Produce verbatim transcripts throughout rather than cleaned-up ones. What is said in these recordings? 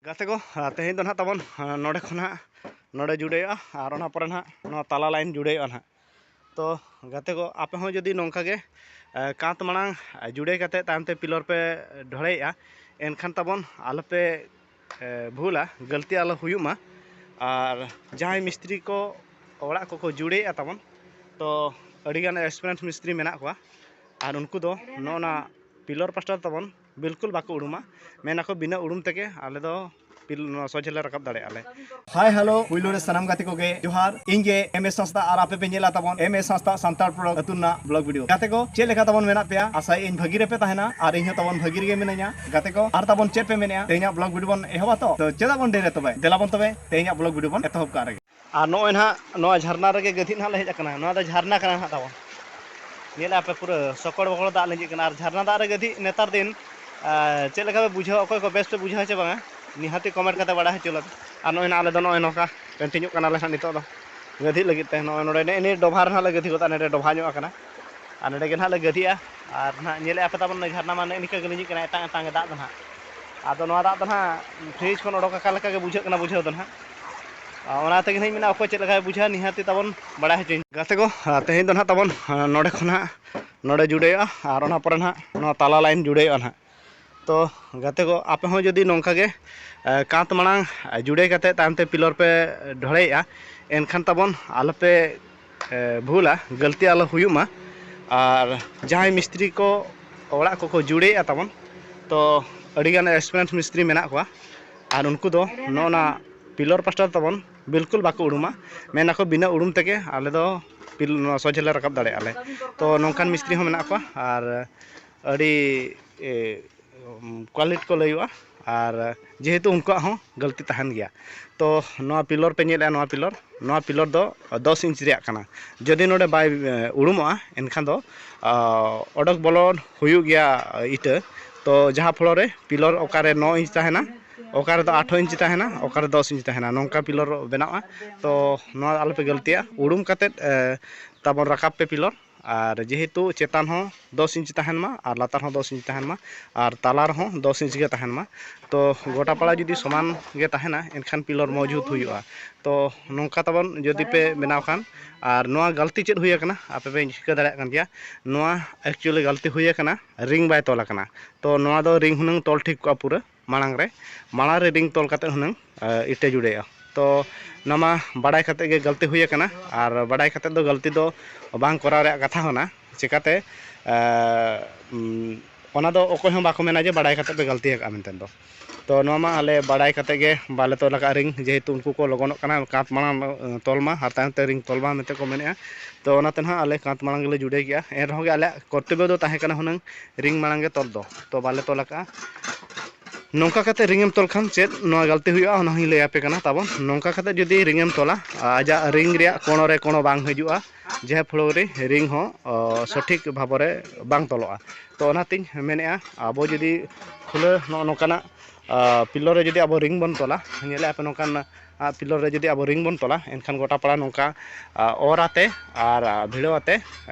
ᱜᱟᱛᱮ ᱠᱚ, ᱛᱮᱦᱮᱧ ᱫᱚ ᱱᱟᱦᱟᱜ ᱛᱟᱵᱚᱱ ᱱᱚᱰᱮ ᱠᱷᱚᱱ ᱦᱟᱸᱜ ᱱᱚᱰᱮ ᱡᱩᱲᱟᱹᱭᱚᱜᱼᱟ ᱟᱨ ᱚᱱᱟ ᱯᱚᱨᱮ ᱱᱟᱦᱟᱜ ᱱᱚᱣᱟ ᱛᱟᱞᱟ line ᱡᱩᱲᱟᱹᱭᱚᱜᱼᱟ ᱱᱟᱦᱟᱜ᱾ ᱛᱚ ᱜᱟᱛᱮ ᱠᱚ, ᱟᱯᱮ ᱦᱚᱸ ᱡᱩᱫᱤ ᱱᱚᱝᱠᱟ ᱜᱮ ᱠᱟᱸᱛ ᱢᱟᱲᱟᱝ ᱡᱩᱲᱟᱹᱭ ᱠᱟᱛᱮ ᱛᱟᱭᱚᱢ ᱛᱮ pillar ᱯᱮ ᱰᱷᱚᱲᱮᱭᱮᱜᱼᱟ, ᱮᱱᱠᱷᱟᱱ ᱛᱟᱵᱚᱱ ᱟᱞᱚᱯᱮ ᱵᱷᱩᱞᱟ, ᱜᱟᱹᱞᱛᱤ ᱟᱞᱚ ᱦᱩᱭᱩᱜ ᱢᱟ᱾ ᱟᱨ ᱡᱟᱦᱟᱸᱭ ᱢᱤᱥᱛᱨᱤ ᱠᱚ ᱚᱲᱟᱜ ᱠᱚᱠᱚ ᱡᱩᱲᱟᱹᱭᱮᱜᱼᱟ ᱛᱟᱵᱚᱱ, ᱛᱚ ᱟᱹᱰᱤᱜᱟᱱ experience ᱢᱤᱥᱛᱨᱤ ᱢᱮᱱᱟᱜ ᱠᱚᱣᱟ, ᱟᱨ ᱩᱱᱠᱩ ᱫᱚ ᱱᱚᱜᱼᱚ ᱱᱟ pillar ᱯᱟᱥᱴᱟ ᱛᱟᱵᱚᱱ ᱵᱤᱞᱠᱩᱞ ᱵᱟᱠᱚ ᱩᱲᱩᱢᱟ᱾ ᱢᱮᱱᱟᱠᱚ ᱵᱤᱱᱟᱹ ᱩᱲᱩᱢ ᱛᱮᱜᱮ ᱟᱞᱮ ᱫᱚ ᱯᱤᱞ-, ᱱᱚᱣᱟ ᱥᱚᱡᱷᱮ ᱞᱮ ᱨᱟᱠᱟᱵ ᱫᱟᱲᱮᱭᱟᱜᱼᱟ ᱞᱮ᱾ Hi, hello, ᱯᱩᱭᱞᱩ ᱨᱮ ᱥᱟᱱᱟᱢ ᱜᱟᱛᱮ ᱠᱚᱜᱮ ᱡᱚᱦᱟᱨ᱾ ᱤᱧ ᱜᱮ M S ᱦᱟᱸᱥᱫᱟ ᱟᱨ ᱟᱯᱮ ᱯᱮ ᱧᱮᱞᱟ ᱛᱟᱵᱚᱱ M S ᱦᱟᱸᱥᱫᱟ ᱥᱟᱱᱛᱟᱲ product ᱟᱹᱛᱩ ᱨᱮᱱᱟᱜ vlog video᱾ ᱜᱟᱛᱮ ᱠᱚ, ᱪᱮᱫ ᱞᱮᱠᱟ ᱛᱟᱵᱚᱱ ᱢᱮᱱᱟᱜ ᱯᱮᱭᱟ? ᱟᱥᱟᱭᱟᱹᱧ ᱵᱷᱟᱹᱜᱤ ᱨᱮᱯᱮ ᱛᱟᱦᱮᱱᱟ ᱟᱨ ᱤᱧ ᱦᱚᱸ ᱛᱟᱵᱚᱱ ᱵᱷᱟᱹᱜᱤ ᱨᱮᱜᱮ ᱢᱤᱱᱟᱹᱧᱟ᱾ ᱜᱟᱛᱮ ᱠᱚ, ᱟᱨ ᱛᱟᱵᱚᱱ ᱪᱮᱫ ᱯᱮ ᱢᱮᱱᱮᱜᱼᱟ? ᱛᱮᱦᱮᱧᱟᱜ vlog video ᱵᱚᱱ ᱮᱦᱚᱵᱟ ᱛᱚ? ᱛᱚ ᱪᱮᱫᱟᱜ ᱵᱚᱱ ᱰᱮᱨᱤᱭᱟ ᱛᱚᱵᱮ? ᱫᱮᱞᱟ ᱵᱚᱱ ᱛᱚᱵᱮ ᱛᱮᱦᱮᱧᱟᱜ vlog video ᱵᱚᱱ ᱮᱛᱚᱦᱚᱵ ᱠᱟᱜ ᱨᱮᱜᱮ᱾ ᱟᱨ ᱱᱚᱜᱼᱚᱭ ᱱᱟᱦᱟᱜ ᱱᱚᱣᱟ ᱡᱷᱟᱨᱱᱟ ᱨᱮᱜᱮ ᱜᱟᱹᱫᱷᱤ ᱱᱟᱦᱟᱜ ᱞᱮ ᱦᱮᱡ ᱟᱠᱟᱱᱟ᱾ ᱱᱚᱣᱟ ᱫᱚ ᱡᱷᱟᱨᱱᱟ ᱠᱟᱱᱟ ᱱᱟᱦᱟᱜ ᱛᱟᱵᱚᱱ᱾ ᱧᱮᱞᱮᱜᱼᱟ ᱯᱮ ᱯᱩᱨᱟᱹ ᱥᱚᱠᱚᱲ ᱵᱚᱠᱚᱲ ᱫᱟᱜ ᱞᱤᱸᱡᱤᱜ ᱠᱟᱱᱟ᱾ ᱟᱨ ᱡᱷᱟᱨᱱᱟ ᱫᱟᱜ ᱨᱮ ᱜᱟᱹᱫᱷᱤ ᱱᱮᱛᱟᱨ ᱫᱤᱱ, ᱟᱨ ᱪᱮᱫ ᱞᱮᱠᱟ ᱯᱮ ᱵᱩᱡᱷᱟᱹᱣᱟ, ᱚᱠᱚᱭ ᱠᱚ ᱵᱮᱥ ᱯᱮ ᱵᱩᱡᱷᱟᱹᱣᱟ ᱪᱮ ᱵᱟᱝᱟ, ᱱᱤᱦᱟᱹᱛᱤ comment ᱠᱟᱛᱮ ᱵᱟᱲᱟᱭ ᱦᱚᱪᱚ ᱞᱮᱯᱮ᱾ ᱟᱨ ᱱᱚᱜᱼᱚᱭ ᱱᱟᱦᱟᱜ ᱟᱞᱮ ᱫᱚ ᱱᱚᱜᱼᱚᱭ ᱱᱚᱝᱠᱟ continue ᱠᱟᱱᱟᱞᱮ ᱱᱟᱦᱟᱜ ᱱᱤᱛᱚᱜ ᱫᱚ ᱜᱟᱹᱫᱷᱤ ᱞᱟᱹᱜᱤᱫ ᱛᱮ᱾ ᱱᱚᱜᱼᱚᱭ ᱱᱚᱰᱮ ᱱᱮᱜᱼᱮ ᱱᱤᱭᱟᱹ ᱰᱚᱵᱷᱟ ᱨᱮ ᱱᱟᱦᱟᱜ ᱞᱮ ᱜᱟᱹᱫᱷᱤ ᱜᱚᱫᱟ, ᱱᱚᱰᱮ ᱰᱚᱵᱷᱟ ᱧᱚᱜ ᱟᱠᱟᱱᱟ᱾ ᱟᱨ ᱱᱚᱰᱮ ᱜᱮ ᱱᱟᱦᱟᱜ ᱞᱮ ᱜᱟᱹᱫᱷᱤᱜᱼᱟ᱾ ᱟᱨ ᱱᱟᱦᱟᱜ ᱧᱮᱞᱮᱜᱼᱟ ᱯᱮ ᱛᱟᱵᱚᱱ ᱡᱷᱟᱨᱱᱟ ᱢᱟ ᱱᱮᱜᱼᱮ ᱱᱤᱝᱠᱟᱹ ᱜᱮ ᱞᱤᱸᱡᱤᱜ ᱠᱟᱱᱟ, ᱮᱴᱟᱝ ᱮᱴᱟᱝ ᱜᱮ ᱫᱟᱜ ᱫᱚ ᱱᱟᱦᱟᱜ᱾ ᱟᱫᱚ ᱱᱚᱣᱟ ᱫᱟᱜ ᱫᱚ ᱱᱟᱦᱟᱜ fridge ᱠᱷᱚᱱ ᱚᱰᱚᱠ ᱟᱠᱟ ᱞᱮᱠᱟ ᱜᱮ ᱵᱩᱡᱷᱟᱹᱜ ᱠᱟᱱᱟ ᱵᱩᱡᱷᱟᱹᱣ ᱫᱚ ᱱᱟᱦᱟᱜ᱾ ᱟᱨ ᱚᱱᱟ ᱛᱮᱜᱮ ᱱᱟᱦᱟᱜ ᱤᱧ ᱢᱮᱱᱟ, ᱚᱠᱚᱭ ᱪᱮᱫ ᱞᱮᱠᱟᱭ ᱵᱩᱡᱷᱟᱹᱣᱟ, ᱱᱤᱦᱟᱹᱛᱤ ᱛᱟᱵᱚᱱ ᱵᱟᱲᱟᱭ ᱦᱚᱪᱚᱧ᱾ ᱜᱟᱛᱮ ᱠᱚ, ᱛᱮᱦᱮᱧ ᱫᱚ ᱱᱟᱦᱟᱜ ᱛᱟᱵᱚᱱ ᱱᱚᱰᱮ ᱠᱷᱚᱱ ᱦᱟᱸᱜ ᱱᱚᱰᱮ ᱡᱩᱲᱟᱹᱭᱚᱜᱼᱟ ᱟᱨ ᱚᱱᱟ ᱯᱚᱨᱮ ᱱᱟᱦᱟᱜ ᱱᱚᱣᱟ ᱛᱟᱞᱟ line ᱡᱩᱲᱟᱹᱭᱚᱜᱼᱟ ᱱᱟᱦᱟᱜ᱾ ᱛᱚ ᱜᱟᱛᱮ ᱠᱚ, ᱟᱯᱮ ᱦᱚᱸ ᱡᱩᱫᱤ ᱱᱚᱝᱠᱟ ᱜᱮ ᱠᱟᱸᱛ ᱢᱟᱲᱟᱝ ᱡᱩᱲᱟᱹᱭ ᱠᱟᱛᱮ ᱛᱟᱭᱚᱢ ᱛᱮ pillar ᱯᱮ ᱰᱷᱚᱲᱮᱭᱮᱜᱼᱟ, ᱮᱱᱠᱷᱟᱱ ᱛᱟᱵᱚᱱ ᱟᱞᱚᱯᱮ ᱵᱷᱩᱞᱟ, ᱜᱟᱹᱞᱛᱤ ᱟᱞᱚ ᱦᱩᱭᱩᱜ ᱢᱟ᱾ ᱟᱨ ᱡᱟᱦᱟᱸᱭ ᱢᱤᱥᱛᱨᱤ ᱠᱚ ᱚᱲᱟᱜ ᱠᱚᱠᱚ ᱡᱩᱲᱟᱹᱭᱮᱜᱼᱟ ᱛᱟᱵᱚᱱ, ᱛᱚ ᱟᱹᱰᱤᱜᱟᱱ experience ᱢᱤᱥᱛᱨᱤ ᱢᱮᱱᱟᱜ ᱠᱚᱣᱟ, ᱟᱨ ᱩᱱᱠᱩ ᱫᱚ ᱱᱚᱜᱼᱚ ᱱᱟ pillar ᱯᱟᱥᱴᱟ ᱛᱟᱵᱚᱱ ᱵᱤᱞᱠᱩᱞ ᱵᱟᱠᱚ ᱩᱲᱩᱢᱟ᱾ ᱢᱮᱱᱟᱠᱚ ᱵᱤᱱᱟᱹ ᱩᱲᱩᱢ ᱛᱮᱜᱮ ᱟᱞᱮ ᱫᱚ ᱯᱤᱞ-, ᱱᱚᱣᱟ ᱥᱚᱡᱷᱮ ᱞᱮ ᱨᱟᱠᱟᱵ ᱫᱟᱲᱮᱭᱟᱜᱼᱟ ᱞᱮ᱾ ᱛᱚ ᱱᱚᱝᱠᱟᱱ ᱢᱤᱥᱛᱨᱤ ᱦᱚᱸ ᱢᱮᱱᱟᱜ ᱠᱚᱣᱟ, ᱟᱨ ᱟᱹᱰᱤ, ᱮ, quality ᱠᱚ ᱞᱟᱹᱭᱚᱜᱼᱟ᱾ ᱟᱨ ᱡᱮᱦᱮᱛᱩ ᱩᱱᱠᱩᱣᱟᱜ ᱦᱚᱸ ᱜᱟᱹᱞᱛᱤ ᱛᱟᱦᱮᱱ ᱜᱮᱭᱟ᱾ ᱛᱚ ᱱᱚᱣᱟ pillar ᱯᱮ ᱧᱮᱞᱮᱜᱼᱟ, ᱱᱚᱣᱟ pillar, ᱱᱚᱣᱟ pillar ᱫᱚ ᱫᱚᱥ ᱤᱧᱪᱤ ᱨᱮᱭᱟᱜ ᱠᱟᱱᱟ᱾ ᱡᱩᱫᱤ ᱱᱚᱰᱮ ᱵᱟᱭ, ᱮ, ᱩᱲᱩᱢᱚᱜᱼᱟ, ᱮᱱᱠᱷᱟᱱ ᱫᱚ, ᱟ, ᱚᱰᱚᱠ ᱵᱚᱞᱚᱱ ᱦᱩᱭᱩᱜ ᱜᱮᱭᱟ, ᱟ, ᱤᱴᱟᱹ᱾ ᱛᱚ ᱡᱟᱦᱟᱸ ᱯᱷᱚᱲᱚ ᱨᱮ pillar ᱚᱠᱟᱨᱮ ᱱᱚ ᱤᱧᱪᱤ ᱛᱟᱦᱮᱱᱟ, ᱚᱠᱟᱨᱮ ᱫᱚ ᱟᱴᱷᱚ ᱤᱧᱪᱤ ᱛᱟᱦᱮᱱᱟ, ᱚᱠᱟᱨᱮ ᱫᱚᱥ ᱤᱧᱪᱤ ᱛᱟᱦᱮᱱᱟ, ᱱᱚᱝᱠᱟ pillar ᱵᱮᱱᱟᱜᱼᱟ᱾ ᱛᱚ ᱱᱚᱣᱟ ᱟᱞᱚᱯᱮ ᱜᱟᱹᱞᱛᱤᱭᱟ, ᱩᱲᱩᱢ ᱠᱟᱛᱮᱫ, ᱮ, ᱛᱟᱵᱚᱱ ᱨᱟᱠᱟᱵ ᱯᱮ pillar᱾ ᱟᱨ ᱡᱮᱦᱮᱛᱩ ᱪᱮᱛᱟᱱ ᱦᱚᱸ ᱫᱚᱥ ᱤᱧᱪᱤ ᱛᱟᱦᱮᱱ ᱢᱟ ᱟᱨ ᱞᱟᱛᱟᱨ ᱦᱚᱸ ᱫᱚᱥ ᱤᱧᱪᱤ ᱛᱟᱦᱮᱱ ᱢᱟ ᱟᱨ ᱛᱟᱞᱟ ᱨᱮᱦᱚᱸ ᱫᱚᱥ ᱤᱧᱪᱤ ᱜᱮ ᱛᱟᱦᱮᱱ ᱢᱟ᱾ ᱛᱚ ᱜᱚᱴᱟ ᱯᱟᱲᱟ ᱡᱩᱫᱤ ᱥᱚᱢᱟᱱ ᱜᱮ ᱛᱟᱦᱮᱱᱟ, ᱮᱱᱠᱷᱟᱱ ᱯᱤᱞᱚᱨ ᱢᱚᱡᱽᱵᱩᱛ ᱦᱩᱭᱩᱜᱼᱟ᱾ ᱛᱚ ᱱᱚᱝᱠᱟ ᱛᱟᱵᱚᱱ ᱡᱩᱫᱤ ᱯᱮ ᱵᱮᱱᱟᱣ ᱠᱷᱟᱱ, ᱟᱨ ᱱᱚᱣᱟ ᱜᱟᱹᱞᱛᱤ ᱪᱮᱫ ᱦᱩᱭ ᱟᱠᱟᱱᱟ ᱟᱯᱮ ᱯᱮ ᱴᱷᱤᱠᱟᱹ ᱫᱟᱲᱮᱭᱟᱜ ᱠᱟᱱ ᱜᱮᱭᱟ᱾ ᱱᱚᱣᱟ actually ᱜᱟᱹᱞᱛᱤ ᱦᱩᱭ ᱟᱠᱟᱱᱟ, ᱨᱤᱝ ᱵᱟᱭ ᱛᱚᱞ ᱟᱠᱟᱱᱟ᱾ ᱛᱚ ᱱᱚᱣᱟ ᱫᱚ ᱨᱤᱝ ᱦᱩᱱᱟᱹᱝ ᱛᱚᱞ ᱴᱷᱤᱠ ᱠᱚᱜᱼᱟ ᱯᱩᱨᱟᱹ ᱢᱟᱲᱟᱝ ᱨᱮ, ᱢᱟᱲᱟᱝ ᱨᱮ ᱨᱤᱝ ᱛᱚᱞ ᱠᱟᱛᱮᱫ ᱦᱩᱱᱟᱹᱝ ᱤᱴᱟᱹ ᱡᱩᱲᱟᱹᱭᱟ᱾ ᱛᱚ ᱱᱚᱣᱟ ᱢᱟ ᱵᱟᱰᱟᱭ ᱠᱟᱛᱮᱫ ᱜᱮ ᱜᱟᱹᱞᱛᱤ ᱦᱩᱭ ᱟᱠᱟᱱᱟ, ᱟᱨ ᱵᱟᱰᱟᱭ ᱠᱟᱛᱮᱫ ᱫᱚ ᱜᱟᱹᱞᱛᱤ ᱫᱚ ᱵᱟᱝ ᱠᱚᱨᱟᱣ ᱨᱮᱭᱟᱜ ᱠᱟᱛᱷᱟ ᱠᱟᱱᱟ᱾ ᱪᱮᱠᱟᱛᱮ ᱚᱱᱟ ᱫᱚ ᱚᱠᱚᱭ ᱦᱚᱸ ᱵᱟᱠᱚ ᱢᱮᱱᱟ ᱡᱮ ᱵᱟᱰᱟᱭ ᱠᱟᱛᱮᱫ ᱯᱮ ᱜᱟᱹᱞᱛᱤ ᱟᱠᱟᱫᱼᱟ ᱢᱮᱱᱛᱮ ᱫᱚ᱾ ᱛᱚ ᱱᱚᱣᱟ ᱢᱟ ᱟᱞᱮ ᱵᱟᱰᱟᱭ ᱠᱟᱛᱮᱫ ᱜᱮ ᱵᱟᱞᱮ ᱛᱚᱞ ᱟᱠᱟᱫ ᱨᱤᱝ, ᱡᱮᱦᱮᱛᱩ ᱩᱱᱠᱩ ᱠᱚ ᱞᱚᱜᱚᱱᱚᱜ ᱠᱟᱱᱟ ᱠᱟᱸᱛ ᱢᱟᱲᱟᱝ ᱛᱚᱞ ᱢᱟ ᱟᱨ ᱛᱟᱭᱚᱢ ᱛᱮ ᱨᱤᱝ ᱛᱚᱞ ᱢᱟ ᱢᱮᱱᱛᱮ ᱠᱚ ᱢᱮᱱᱮᱫᱼᱟ᱾ ᱛᱚ ᱚᱱᱟᱛᱮ ᱱᱟᱦᱟᱜ ᱟᱞᱮ ᱠᱟᱸᱛ ᱢᱟᱲᱟᱝ ᱜᱮᱞᱮ ᱡᱩᱲᱟᱹᱭ ᱠᱮᱜᱼᱟ᱾ ᱮᱱ ᱨᱮᱦᱚᱸ ᱜᱮ ᱟᱞᱮᱭᱟᱜ ᱠᱚᱨᱛᱚᱵᱵᱚ ᱫᱚ ᱛᱟᱦᱮᱸ ᱠᱟᱱᱟ ᱦᱩᱱᱟᱹᱝ ᱨᱤᱝ ᱢᱟᱲᱟᱝ ᱜᱮ ᱛᱚᱞ ᱫᱚ, ᱛᱚ ᱵᱟᱞᱮ ᱛᱚᱞ ᱟᱠᱟᱫᱼᱟ᱾ ᱱᱚᱝᱠᱟ ᱠᱟᱛᱮ ᱨᱤᱝ ᱮᱢ ᱛᱚᱞ ᱠᱷᱟᱱ ᱪᱮᱫ ᱱᱚᱣᱟ ᱜᱟᱹᱞᱛᱤ ᱦᱩᱭᱩᱜᱼᱟ, ᱚᱱᱟ ᱦᱚᱸᱧ ᱞᱟᱹᱭ ᱟᱯᱮ ᱠᱟᱱᱟ᱾ ᱛᱟᱵᱚᱱ ᱱᱚᱝᱠᱟ ᱠᱟᱛᱮ ᱡᱩᱫᱤ ᱨᱤᱝ ᱮᱢ ᱛᱚᱞᱟ, ᱟᱡᱟᱜ ᱨᱤᱝ ᱨᱮᱭᱟᱜ ᱠᱳᱬᱚ ᱨᱮ ᱠᱳᱬᱚ ᱵᱟᱝ ᱦᱤᱡᱩᱜᱼᱟ, ᱡᱟᱦᱟᱸ ᱯᱷᱚᱞᱚ ᱨᱮ ᱨᱤᱝ ᱦᱚᱸ ᱥᱚᱴᱷᱤᱠ ᱵᱷᱟᱵᱚ ᱨᱮ ᱵᱟᱝ ᱛᱚᱞᱚᱜᱼᱟ᱾ ᱛᱚ ᱚᱱᱟᱛᱤᱧ ᱢᱮᱱᱮᱫᱼᱟ, ᱟᱵᱚ ᱡᱩᱫᱤ ᱠᱷᱩᱞᱟᱹ ᱱᱚᱜᱼᱚ ᱱᱚᱝᱠᱟᱱᱟᱜ ᱯᱤᱞᱚᱨ ᱨᱮ ᱡᱩᱫᱤ ᱟᱵᱚ ᱨᱤᱝ ᱵᱚᱱ ᱛᱚᱞᱟ, ᱧᱮᱞᱮᱫᱼᱟ ᱯᱮ ᱱᱚᱝᱠᱟᱱ ᱯᱤᱞᱚᱨ ᱨᱮ ᱡᱩᱫᱤ ᱟᱵᱚ ᱨᱤᱝ ᱵᱚᱱ ᱛᱚᱞᱟ, ᱮᱱᱠᱷᱟᱱ ᱜᱚᱴᱟ ᱯᱟᱲᱟ ᱱᱚᱝᱠᱟ ᱚᱨ ᱟᱛᱮ ᱟᱨ ᱵᱷᱤᱲᱟᱹᱣ ᱟᱛᱮ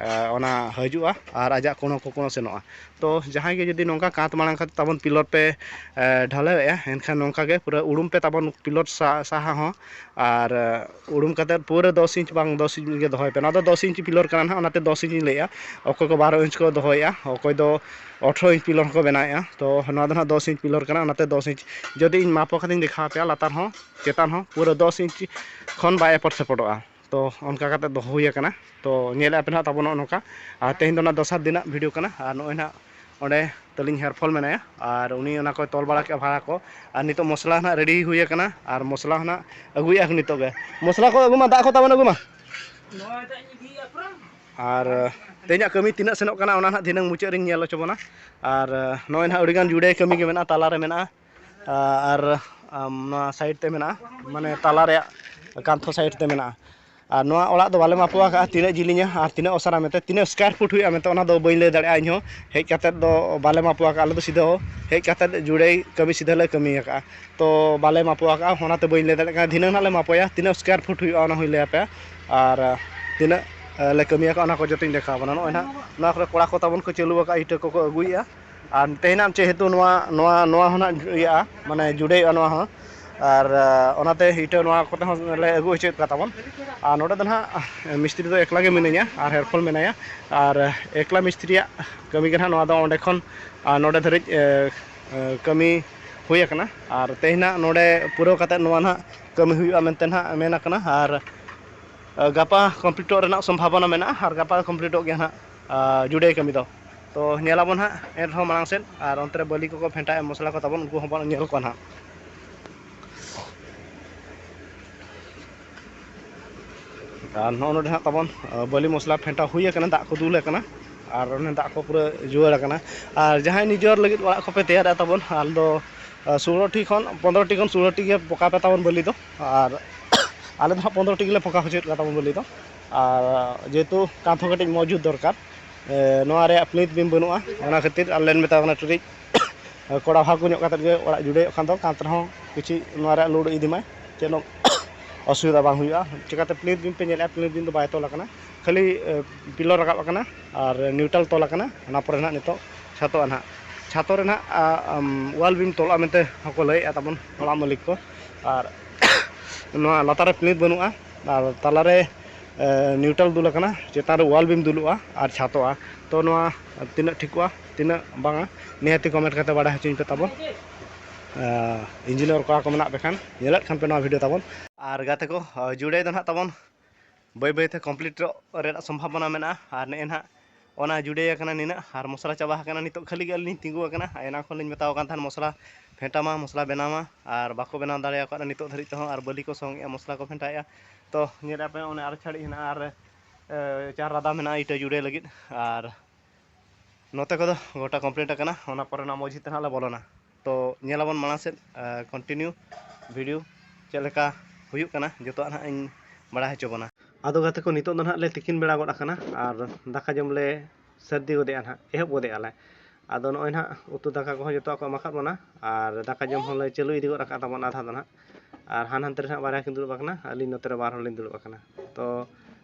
ᱚᱱᱟ ᱦᱤᱡᱩᱜᱼᱟ ᱟᱨ ᱟᱡᱟᱜ ᱠᱳᱬᱚ ᱠᱚ ᱠᱳᱬᱚ ᱥᱮᱱᱚᱜᱼᱟ᱾ ᱛᱚ ᱡᱟᱦᱟᱸᱭ ᱜᱮ ᱡᱩᱫᱤ ᱱᱚᱝᱠᱟ ᱠᱟᱸᱛ ᱢᱟᱲᱟᱝ ᱠᱟᱛᱮ ᱛᱟᱵᱚᱱ ᱯᱤᱞᱚᱨ ᱯᱮ ᱰᱷᱟᱞᱟᱣᱮᱫᱼᱟ, ᱮᱱᱠᱷᱟᱱ ᱱᱚᱝᱠᱟ ᱜᱮ ᱯᱩᱨᱟᱹ ᱩᱲᱩᱢ ᱯᱮ ᱛᱟᱵᱚᱱ ᱯᱤᱞᱚᱨ ᱥᱟ- ᱥᱟᱦᱟ ᱦᱚᱸ᱾ ᱟᱨ ᱩᱲᱩᱢ ᱠᱟᱛᱮ ᱯᱩᱨᱟᱹ ᱫᱚᱥ ᱤᱧᱪ ᱵᱟᱝ ᱫᱚᱥ ᱤᱧᱪ ᱜᱮ ᱫᱚᱦᱚᱭ ᱯᱮ᱾ ᱱᱚᱣᱟ ᱫᱚ ᱫᱚᱥ ᱤᱧᱪ ᱯᱤᱞᱚᱨ ᱠᱟᱱᱟ ᱱᱟᱦᱟᱜ, ᱚᱱᱟᱛᱮ ᱫᱚᱥ ᱤᱧᱪ ᱤᱧ ᱞᱟᱹᱭᱮᱫᱼᱟ᱾ ᱚᱠᱚᱭ ᱠᱚ ᱵᱟᱨᱚ ᱤᱧᱪ ᱠᱚ ᱫᱚᱦᱚᱭᱮᱫᱼᱟ, ᱚᱠᱚᱭ ᱫᱚ ᱟᱴᱷᱨᱚ ᱤᱧᱪ ᱯᱤᱞᱚᱨ ᱦᱚᱸᱠᱚ ᱵᱮᱱᱟᱣᱮᱫᱼᱟ᱾ ᱛᱚ ᱱᱚᱣᱟ ᱫᱚ ᱱᱟᱦᱟᱜ ᱫᱚᱥ ᱤᱧᱪ ᱯᱤᱞᱚᱨ ᱠᱟᱱᱟ, ᱚᱱᱟᱛᱮ ᱫᱚᱥ ᱤᱧᱪ ᱡᱩᱫᱤ ᱤᱧ ᱢᱟᱯ ᱠᱟᱛᱮᱧ ᱫᱮᱠᱷᱟᱣ ᱟᱯᱮᱭᱟ, ᱞᱟᱛᱟᱨ ᱦᱚᱸ ᱪᱮᱛᱟᱱ ᱦᱚᱸ ᱯᱩᱨᱟᱹ ᱫᱚᱥ ᱤᱧᱪ ᱠᱷᱚᱱ ᱵᱟᱭ ᱮᱯᱚᱴ ᱥᱮᱯᱚᱴᱚᱜᱼᱟ᱾ ᱛᱚ ᱚᱱᱠᱟ ᱠᱟᱛᱮ ᱫᱚᱦᱚ ᱦᱩᱭ ᱟᱠᱟᱱᱟ᱾ ᱛᱚ ᱧᱮᱞᱮᱫᱼᱟ ᱯᱮ ᱱᱟᱦᱟᱜ ᱛᱟᱵᱚ ᱱᱚᱜᱼᱚ ᱱᱚᱝᱠᱟ᱾ ᱟᱨ ᱛᱮᱦᱮᱧ ᱫᱚ ᱚᱱᱟ ᱫᱚᱥᱟᱨ ᱫᱤᱱᱟᱜ ᱵᱷᱤᱰᱤᱭᱳ ᱠᱟᱱᱟ᱾ ᱟᱨ ᱱᱚᱜᱼᱚᱭ ᱱᱟᱦᱟᱜ ᱚᱸᱰᱮ ᱛᱟᱹᱞᱤᱧ ᱦᱮᱨᱯᱷᱚᱞ ᱢᱮᱱᱟᱭᱟ, ᱟᱨ ᱩᱱᱤ ᱚᱱᱟ ᱠᱚᱭ ᱛᱚᱞ ᱵᱟᱲᱟ ᱠᱮᱜᱼᱟ ᱵᱷᱟᱲᱟ ᱠᱚ᱾ ᱟᱨ ᱱᱤᱛᱚᱜ ᱢᱚᱥᱞᱟ ᱱᱟᱦᱟᱜ ᱨᱮᱰᱤ ᱦᱩᱭ ᱟᱠᱟᱱᱟ, ᱟᱨ ᱢᱚᱥᱞᱟ ᱦᱚᱸ ᱱᱟᱦᱟᱜ ᱟᱹᱜᱩᱭᱮᱫᱼᱟ ᱠᱚ ᱱᱤᱛᱚᱜ ᱜᱮ᱾ ᱢᱚᱥᱞᱟ ᱠᱚ ᱟᱹᱜᱩ ᱢᱟ, ᱫᱟᱜ ᱠᱚ ᱛᱟᱵᱚᱱ ᱟᱹᱜᱩ ᱢᱟ᱾ ᱟᱨ ᱛᱮᱦᱮᱧᱟᱜ ᱠᱟᱹᱢᱤ ᱛᱤᱱᱟᱹᱜ ᱥᱮᱱᱚᱜ ᱠᱟᱱᱟ, ᱚᱱᱟ ᱱᱟᱦᱟᱜ ᱫᱷᱤᱱᱟᱹᱝ ᱢᱩᱪᱟᱹᱫ ᱨᱤᱧ ᱧᱮᱞ ᱦᱚᱪᱚ ᱵᱚᱱᱟ᱾ ᱟᱨ ᱱᱚᱜᱼᱚᱭ ᱱᱟᱦᱟᱜ ᱟᱹᱰᱤᱜᱟᱱ ᱡᱩᱲᱟᱹᱭ ᱠᱟᱹᱢᱤ ᱜᱮ ᱢᱮᱱᱟᱜᱼᱟ, ᱛᱟᱞᱟ ᱨᱮ ᱢᱮᱱᱟᱜᱼᱟ, ᱟᱨ ᱟᱢ, ᱱᱚᱣᱟ ᱥᱟᱭᱤᱰ ᱛᱮ ᱢᱮᱱᱟᱜᱼᱟ, ᱢᱟᱱᱮ ᱛᱟᱞᱟ ᱨᱮᱭᱟᱜ ᱠᱟᱱᱛᱷᱚ ᱥᱟᱭᱤᱰ ᱛᱮ ᱢᱮᱱᱟᱜᱼᱟ᱾ ᱟᱨ ᱱᱚᱣᱟ ᱚᱲᱟᱜ ᱫᱚ ᱵᱟᱞᱮ ᱢᱟᱯᱚ ᱟᱠᱟᱫᱼᱟ, ᱛᱤᱱᱟᱹᱜ ᱡᱤᱞᱤᱧᱟ ᱟᱨ ᱛᱤᱱᱟᱹᱜ ᱚᱥᱟᱨᱟ ᱢᱮᱱᱛᱮ, ᱛᱤᱱᱟᱹᱜ ᱥᱠᱚᱭᱟᱨ ᱯᱷᱩᱴ ᱦᱩᱭᱩᱜᱼᱟ ᱢᱮᱱᱛᱮ, ᱚᱱᱟ ᱫᱚ ᱵᱟᱹᱧ ᱞᱟᱹᱭ ᱫᱟᱲᱮᱭᱟᱜᱼᱟ ᱤᱧᱦᱚᱸ᱾ ᱦᱮᱡ ᱠᱟᱛᱮᱫ ᱫᱚ ᱵᱟᱞᱮ ᱢᱟᱯᱚ ᱟᱠᱟᱫᱼᱟ, ᱟᱞᱮ ᱫᱚ ᱥᱤᱫᱷᱟᱹ ᱦᱮᱡ ᱠᱟᱛᱮᱫ ᱡᱩᱲᱟᱹᱭ ᱠᱟᱹᱢᱤ ᱥᱤᱫᱷᱟᱹ ᱞᱮ ᱠᱟᱹᱢᱤ ᱟᱠᱟᱫᱼᱟ᱾ ᱛᱚ ᱵᱟᱞᱮ ᱢᱟᱯᱚ ᱟᱠᱟᱫᱼᱟ, ᱚᱱᱟᱛᱮ ᱵᱟᱹᱧ ᱞᱟᱹᱭ ᱫᱟᱲᱮᱭᱟᱜ ᱠᱟᱱᱟ᱾ ᱫᱷᱤᱱᱟᱹᱝ ᱱᱟᱦᱟᱜ ᱞᱮ ᱢᱟᱯᱚᱭᱟ, ᱛᱤᱱᱟᱹᱜ ᱥᱠᱚᱭᱟᱨ ᱯᱷᱩᱴ ᱦᱩᱭᱩᱜᱼᱟ ᱚᱱᱟ ᱦᱚᱸᱧ ᱞᱟᱹᱭ ᱟᱯᱮᱭᱟ, ᱟᱨ ᱛᱤᱱᱟᱹᱜ ᱞᱮ ᱠᱟᱹᱢᱤᱭᱟᱠᱟᱫ, ᱚᱱᱟ ᱠᱚ ᱡᱚᱛᱚᱧ ᱫᱮᱠᱷᱟᱣ ᱟᱵᱚᱱᱟ᱾ ᱱᱚᱜᱼᱚᱭ ᱱᱟᱦᱟᱜ ᱱᱚᱣᱟ ᱠᱚᱨᱮ ᱠᱚᱲᱟ ᱠᱚ ᱛᱟᱵᱚᱱ ᱠᱚ ᱪᱟᱹᱞᱩ ᱟᱠᱟᱫᱼᱟ, ᱤᱴᱟᱹ ᱠᱚᱠᱚ ᱟᱹᱜᱩᱭᱮᱫᱼᱟ᱾ ᱟᱨ ᱛᱮᱦᱮᱧᱟᱜ ᱡᱮᱦᱮᱛᱩ ᱱᱚᱣᱟ ᱱᱚᱣᱟ ᱱᱚᱣᱟ ᱦᱚᱸ ᱱᱟᱦᱟᱜ ᱤᱭᱟᱹᱜᱼᱟ, ᱢᱟᱱᱮ ᱡᱩᱰᱟᱹᱭᱚᱜᱼᱟ ᱱᱚᱣᱟ ᱦᱚᱸ᱾ ᱟᱨ ᱚᱱᱟᱛᱮ ᱤᱴᱟᱹ ᱱᱚᱣᱟ ᱠᱚᱛᱮ ᱦᱚᱸ ᱞᱮ ᱟᱹᱜᱩ ᱦᱚᱪᱚᱭᱮᱫ ᱠᱚᱣᱟ ᱛᱟᱵᱚᱱ᱾ ᱟᱨ ᱱᱚᱰᱮ ᱫᱚ ᱱᱟᱦᱟᱜ ᱢᱤᱥᱛᱨᱤ ᱫᱚ ᱮᱠᱞᱟ ᱜᱮ ᱢᱤᱱᱟᱹᱧᱟ ᱟᱨ ᱦᱮᱨᱯᱷᱚᱞ ᱢᱮᱱᱟᱭᱟ᱾ ᱟᱨ ᱮᱠᱞᱟ ᱢᱤᱥᱛᱨᱤᱭᱟᱜ ᱠᱟᱹᱢᱤ ᱜᱮ ᱱᱟᱦᱟᱜ ᱱᱚᱣᱟ ᱫᱚ᱾ ᱚᱸᱰᱮ ᱠᱷᱚᱱ ᱱᱚᱰᱮ ᱫᱷᱟᱹᱨᱤᱡ ᱠᱟᱹᱢᱤ ᱦᱩᱭ ᱟᱠᱟᱱᱟ᱾ ᱟᱨ ᱛᱮᱦᱮᱧ ᱱᱟᱦᱟᱜ ᱱᱚᱰᱮ ᱯᱩᱨᱟᱹᱣ ᱠᱟᱛᱮᱫ ᱱᱚᱣᱟ ᱱᱟᱦᱟᱜ ᱠᱟᱹᱢᱤ ᱦᱩᱭᱩᱜᱼᱟ ᱢᱮᱱᱛᱮ ᱱᱟᱦᱟᱜ ᱢᱮᱱ ᱟᱠᱟᱱᱟ᱾ ᱟᱨ ᱜᱟᱯᱟ ᱠᱚᱢᱯᱞᱤᱴᱚᱜ ᱨᱮᱱᱟᱜ ᱥᱚᱢᱵᱷᱟᱵᱚᱱᱟ ᱢᱮᱱᱟᱜᱼᱟ, ᱟᱨ ᱜᱟᱯᱟ ᱠᱚᱢᱯᱞᱤᱴᱚᱜ ᱜᱮᱭᱟ ᱱᱟᱦᱟᱜ ᱡᱩᱰᱟᱹᱭ ᱠᱟᱹᱢᱤ ᱫᱚ᱾ ᱛᱚ ᱧᱮᱞᱟᱵᱚᱱ ᱦᱟᱸᱜ ᱮᱱᱨᱮᱦᱚᱸ ᱢᱟᱲᱟᱝ ᱥᱮᱫ, ᱟᱨ ᱚᱱᱛᱮ ᱨᱮ ᱵᱟᱹᱞᱤ ᱠᱚᱠᱚ ᱯᱷᱮᱱᱴᱟᱭᱮᱫᱼᱟ, ᱢᱚᱥᱞᱟ ᱠᱚ ᱛᱟᱵᱚᱱ, ᱩᱱᱠᱩ ᱦᱚᱸᱵᱚᱱ ᱧᱮᱞ ᱠᱚᱣᱟ ᱱᱟᱦᱟᱜ᱾ ᱟᱨ ᱱᱚᱜᱼᱚ ᱱᱚᱰᱮ ᱦᱟᱸᱜ ᱛᱟᱵᱚᱱ ᱵᱟᱹᱞᱤ ᱢᱚᱥᱞᱟ ᱯᱷᱮᱱᱴᱟ ᱦᱩᱭ ᱟᱠᱟᱱᱟ, ᱫᱟᱜ ᱠᱚ ᱫᱩᱞ ᱟᱠᱟᱱᱟ᱾ ᱟᱨ ᱚᱱᱮ ᱫᱟᱜ ᱠᱚ ᱯᱩᱨᱟᱹ ᱡᱩᱣᱟᱹᱲ ᱟᱠᱟᱱᱟ᱾ ᱟᱨ ᱡᱟᱦᱟᱸᱭ ᱱᱤᱡᱮᱨ ᱞᱟᱹᱜᱤᱫ ᱚᱲᱟᱜ ᱠᱚᱯᱮ ᱛᱮᱭᱟᱨᱮᱫᱼᱟ ᱛᱟᱵᱚᱱ, ᱟᱞᱮ ᱫᱚ ᱥᱳᱞᱳ ᱴᱤ ᱠᱷᱚᱱ ᱯᱚᱱᱫᱽᱨᱚ ᱴᱤ ᱠᱷᱚᱱ ᱥᱳᱞᱳ ᱴᱤ ᱜᱮ ᱯᱚᱠᱟᱣ ᱯᱮ ᱛᱟᱵᱚᱱ ᱵᱟᱹᱞᱤ ᱫᱚ᱾ ᱟᱨ ᱟᱞᱮ ᱫᱚ ᱦᱟᱸᱜ ᱯᱚᱱᱫᱽᱨᱚ ᱴᱤ ᱜᱮᱞᱮ ᱯᱚᱠᱟᱣ ᱦᱚᱪᱚᱭᱮᱫ ᱠᱚᱣᱟ ᱛᱟᱵᱚᱱ ᱵᱟᱹᱞᱤ ᱫᱚ᱾ ᱟᱨ ᱡᱮᱦᱮᱛᱩ ᱠᱟᱸᱛ ᱦᱚᱸ ᱠᱟᱹᱴᱤᱡ ᱢᱚᱡᱽᱵᱩᱛ ᱫᱚᱨᱠᱟᱨ, ᱱᱚᱣᱟ ᱨᱮᱭᱟᱜ ᱯᱞᱤᱱᱛᱷ ᱵᱤᱢ ᱵᱟᱹᱱᱩᱜᱼᱟ, ᱚᱱᱟ ᱠᱷᱟᱹᱛᱤᱨ ᱟᱞᱮ ᱞᱮ ᱢᱮᱛᱟ ᱠᱚ ᱠᱟᱱᱟ ᱴᱤᱨᱤᱡ ᱠᱚᱲᱟ ᱵᱷᱟᱜᱽ ᱧᱚᱜ ᱠᱟᱛᱮᱫ ᱜᱮ ᱚᱲᱟᱜ ᱡᱩᱲᱟᱹᱭᱚᱜ ᱠᱷᱟᱱ ᱫᱚ ᱠᱟᱸᱛ ᱨᱮᱦᱚᱸ ᱠᱤᱪᱷᱩ ᱱᱚᱣᱟ ᱨᱮᱭᱟᱜ ᱞᱳᱰ ᱤᱫᱤ ᱢᱟᱭ, ᱪᱮᱫ ᱦᱚᱸ ᱚᱥᱩᱵᱤᱫᱷᱟ ᱵᱟᱝ ᱦᱩᱭᱩᱜᱼᱟ᱾ ᱪᱤᱠᱟᱹᱛᱮ ᱯᱞᱤᱱᱛᱷ ᱵᱤᱢ ᱯᱮ ᱧᱮᱞᱮᱫᱼᱟ, ᱯᱞᱤᱱᱛᱷ ᱵᱤᱢ ᱫᱚ ᱵᱟᱭ ᱛᱚᱞ ᱟᱠᱟᱱᱟ, ᱠᱷᱟᱹᱞᱤ ᱯᱤᱞᱚᱨ ᱨᱟᱠᱟᱵ ᱟᱠᱟᱱᱟ ᱟᱨ ᱱᱤᱭᱩᱴᱨᱟᱞ ᱛᱚᱞ ᱟᱠᱟᱱᱟ᱾ ᱚᱱᱟ ᱯᱚᱨᱮ ᱱᱟᱦᱟᱜ ᱱᱤᱛᱚᱜ ᱪᱷᱟᱛᱚᱜᱼᱟ ᱱᱟᱦᱟᱜ᱾ ᱪᱷᱟᱛᱚ ᱨᱮ ᱱᱟᱦᱟᱜ ᱣᱟᱞ ᱵᱤᱢ ᱛᱚᱞᱚᱜᱼᱟ ᱢᱮᱱᱛᱮ ᱦᱚᱸᱠᱚ ᱞᱟᱹᱭᱮᱫᱼᱟ ᱛᱟᱵᱚᱱ ᱚᱲᱟᱜ ᱢᱟᱹᱞᱤᱠ ᱠᱚ᱾ ᱟᱨ ᱱᱚᱣᱟ ᱞᱟᱛᱟᱨ ᱨᱮ ᱯᱞᱤᱱᱛᱷ ᱵᱟᱹᱱᱩᱜᱼᱟ, ᱟᱨ ᱛᱟᱞᱟᱨᱮ ᱱᱤᱭᱩᱴᱨᱟᱞ ᱫᱩᱞ ᱟᱠᱟᱱᱟ, ᱪᱮᱛᱟᱱ ᱨᱮ ᱣᱟᱞ ᱵᱤᱢ ᱫᱩᱞᱩᱜᱼᱟ ᱟᱨ ᱪᱷᱟᱛᱚᱜᱼᱟ᱾ ᱛᱚ ᱱᱚᱣᱟ ᱛᱤᱱᱟᱹᱜ ᱴᱷᱤᱠᱚᱜᱼᱟ, ᱛᱤᱱᱟᱹᱜ ᱵᱟᱝᱟ, ᱱᱤᱦᱟᱹᱛᱤ ᱠᱚᱢᱮᱱᱴ ᱠᱟᱛᱮ ᱵᱟᱰᱟᱭ ᱦᱚᱪᱚᱧ ᱯᱮ ᱛᱟᱵᱚᱱ᱾ ᱤᱧᱡᱤᱱᱤᱭᱟᱨ ᱠᱚᱲᱟ ᱠᱚ ᱢᱮᱱᱟᱜ ᱯᱮ ᱠᱷᱟᱱ, ᱧᱮᱞᱮᱫ ᱠᱷᱟᱱ ᱯᱮ ᱱᱚᱣᱟ ᱵᱷᱤᱰᱤᱭᱳ ᱛᱟᱵᱚᱱ᱾ ᱟᱨ ᱜᱟᱛᱮ ᱠᱚ, ᱡᱩᱲᱟᱹᱭ ᱫᱚ ᱱᱟᱦᱟᱜ ᱛᱟᱵᱚᱱ ᱵᱟᱹᱭ ᱵᱟᱹᱭᱛᱮ ᱠᱚᱢᱯᱞᱤᱴᱚᱜ ᱨᱮᱱᱟᱜ ᱥᱚᱢᱵᱷᱟᱵᱚᱱᱟ ᱢᱮᱱᱟᱜᱼᱟ᱾ ᱟᱨ ᱱᱮᱜᱼᱮ ᱱᱟᱦᱟᱜ ᱚᱱᱟ ᱡᱩᱲᱟᱹᱭ ᱟᱠᱟᱱᱟ ᱱᱤᱱᱟᱹᱜ, ᱟᱨ ᱢᱚᱥᱞᱟ ᱪᱟᱵᱟ ᱟᱠᱟᱱᱟ᱾ ᱱᱤᱛᱚᱜ ᱠᱷᱟᱹᱞᱤ ᱜᱮ ᱟᱹᱞᱤᱧ ᱞᱤᱧ ᱛᱤᱸᱜᱩ ᱟᱠᱟᱱᱟ᱾ ᱮᱱᱟᱝ ᱠᱷᱚᱱ ᱞᱤᱧ ᱢᱮᱛᱟᱣ ᱠᱟᱱ ᱛᱟᱦᱮᱸᱫ ᱢᱚᱥᱞᱟ ᱯᱷᱮᱸᱴᱟ ᱢᱟ, ᱢᱚᱥᱞᱟ ᱵᱮᱱᱟᱣ ᱢᱟ, ᱟᱨ ᱵᱟᱠᱚ ᱵᱮᱱᱟᱣ ᱫᱟᱲᱮ ᱟᱠᱟᱫᱼᱟ ᱱᱤᱛᱚᱜ ᱫᱷᱟᱹᱨᱤᱡ ᱛᱮᱦᱚᱸ᱾ ᱟᱨ ᱵᱟᱹᱞᱤ ᱠᱚ ᱥᱚᱝ ᱮᱜᱼᱟ, ᱢᱚᱥᱞᱟ ᱠᱚ ᱯᱷᱮᱸᱴᱟᱭᱮᱫᱼᱟ᱾ ᱛᱚ ᱧᱮᱞᱮᱫᱼᱟ ᱯᱮ ᱚᱱᱮ ᱟᱨ ᱪᱷᱟᱹᱲᱤᱡ ᱦᱮᱱᱟᱜᱼᱟ, ᱟᱨ ᱮ, ᱪᱟᱨ ᱨᱟᱫᱟ ᱢᱮᱱᱟᱜᱼᱟ ᱤᱴᱟᱹ ᱡᱩᱲᱟᱹᱭ ᱞᱟᱹᱜᱤᱫ᱾ ᱟᱨ ᱱᱚᱛᱮ ᱠᱚᱫᱚ ᱜᱚᱴᱟ ᱠᱚᱢᱯᱞᱤᱴ ᱟᱠᱟᱱᱟ, ᱚᱱᱟ ᱯᱚᱨᱮ ᱱᱟᱜ ᱢᱚᱡᱽ ᱛᱮ ᱱᱟᱜ ᱞᱮ ᱵᱚᱞᱚᱱᱟ᱾ ᱛᱚ ᱧᱮᱞᱟᱵᱚᱱ ᱢᱟᱲᱟᱝ ᱥᱮᱫ, ᱮ, ᱠᱚᱱᱴᱤᱱᱤᱭᱩ ᱵᱷᱤᱰᱤᱭᱳ ᱪᱮᱫ ᱞᱮᱠᱟ ᱦᱩᱭᱩᱜ ᱠᱟᱱᱟ, ᱡᱚᱛᱚᱣᱟᱜ ᱱᱟᱜ ᱤᱧ ᱵᱟᱲᱟᱭ ᱦᱚᱪᱚ ᱵᱚᱱᱟ᱾ ᱟᱫᱚ ᱜᱟᱛᱮ ᱠᱚ, ᱱᱤᱛᱚᱜ ᱫᱚ ᱱᱟᱜ ᱞᱮ ᱛᱤᱠᱤᱱ ᱵᱮᱲᱟ ᱜᱚᱫ ᱟᱠᱟᱱᱟ ᱟᱨ ᱫᱟᱠᱟ ᱡᱚᱢ ᱞᱮ ᱥᱟᱹᱨᱫᱤ ᱜᱚᱫᱮᱜᱼᱟ ᱱᱟᱜ, ᱮᱦᱚᱵ ᱜᱚᱫᱮᱜᱼᱟ ᱞᱮ᱾ ᱟᱫᱚ ᱱᱚᱜᱼᱚᱭ ᱱᱟᱜ ᱩᱛᱩ ᱫᱟᱠᱟ ᱠᱚᱦᱚᱸ ᱡᱚᱛᱚᱣᱟᱜ ᱠᱚ ᱮᱢ ᱟᱠᱟᱫ ᱵᱚᱱᱟ ᱟᱨ ᱫᱟᱠᱟ ᱡᱚᱢ ᱦᱚᱸᱞᱮ ᱪᱟᱹᱞᱩ ᱤᱫᱤ ᱜᱚᱫ ᱟᱠᱟᱫ ᱛᱟᱵᱚᱱᱟ ᱟᱫᱷᱟ ᱫᱚ ᱱᱟᱜ᱾ ᱟᱨ ᱦᱟᱱ ᱦᱟᱱᱛᱮ ᱨᱮ ᱱᱟᱜ ᱵᱟᱨᱭᱟ ᱠᱤᱱ ᱫᱩᱲᱩᱵ ᱟᱠᱟᱱᱟ, ᱟᱹᱞᱤᱧ ᱱᱚᱛᱮ ᱨᱮ ᱵᱟᱨ ᱦᱚᱲ ᱞᱤᱧ ᱫᱩᱲᱩᱵ ᱟᱠᱟᱱᱟ᱾ ᱛᱚ